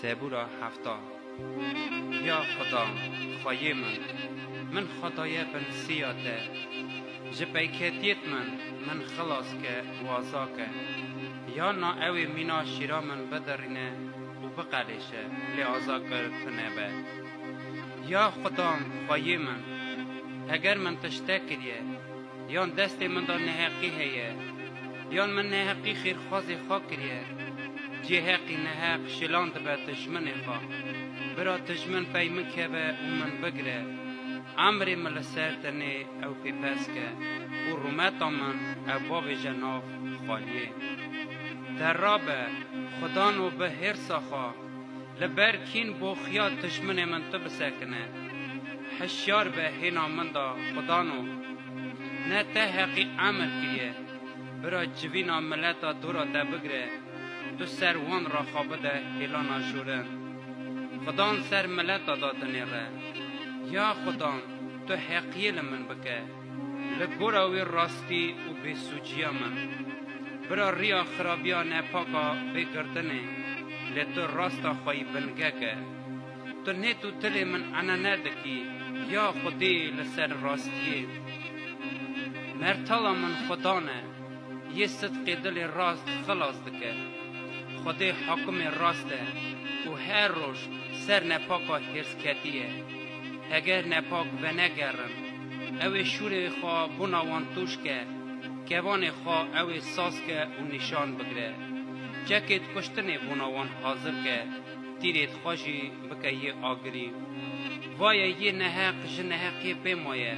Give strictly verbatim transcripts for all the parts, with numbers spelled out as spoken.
Zebûra hefta. Ya Xuda, xweyê min, min xwe daye bin siya te. Ji peyketiyêt min, min xilas ke û aza ke. Ya na ew ê mîna şîra min bidirîne û biqelêşe, lê azakir tu nebe. Ya Xuda, xweyê min, heger min tiştek kiriye, yan destê min de neheqî heye, yan min neheqî xêrxwazê xwe kiriye, cê heqî neheq şilandibe dijminê xwe. Bira dijmin pey min keve û min bigire. Emrê min li ser tenê ew pêpez ke û rûmeta min ew bavêje nav xaliyê. Te rabe, Xudano, bi hêrsa xwe, li ber kîn boxiya dijminê min tu bisekine. Hişyar be hêna min de, Xudano. Ne te heqî emir kiriye, bira civîna mileta dora te bigire, tu ser wan re xwe bide hêlana jorin. Xudan ser mileta de dinêre. Ya Xudan, tu heqiyê li min bike. Li gora wî rastî û bêsûciya min. Bira riya xirabiya nepaka bê girtinê, lê tu rasta xwe yî binge ke. Tu nêt û dilê min enene dikî, ya Xwedê li ser rastiyê. Mertala min Xudan e, yê sidqê dilê rast xilas dike. Xwedê hakumê rast e û her roj ser nepaka hêrsketî ye. Heger nepak venegerin, ew ê şûrê xwe bona wan tûj ke, kevanê xwe ew ê saz ke û nîşan bigire. Çekêt kuştinê bona wan hazir ke, tîrêt xwe jî bike yê agirî. Vaye yê neheq ji neheqê bê maye.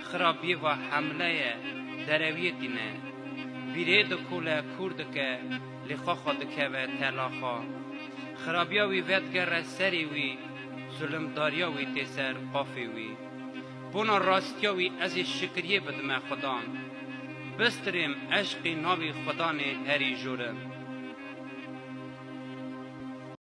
Xirabiyê va hemle ye, derewiyê tîne. Bîrê dikole, kûr dike, lê xwe xwe dikeve tela xwe. Xirabiya wî vedigere serê wî, zulimdariya wî tê ser qafê wî. Bona rastiya wî ez ê şikiriyê bidime Xudan. Bistirêm eşqê navê Xudanê herî jor in.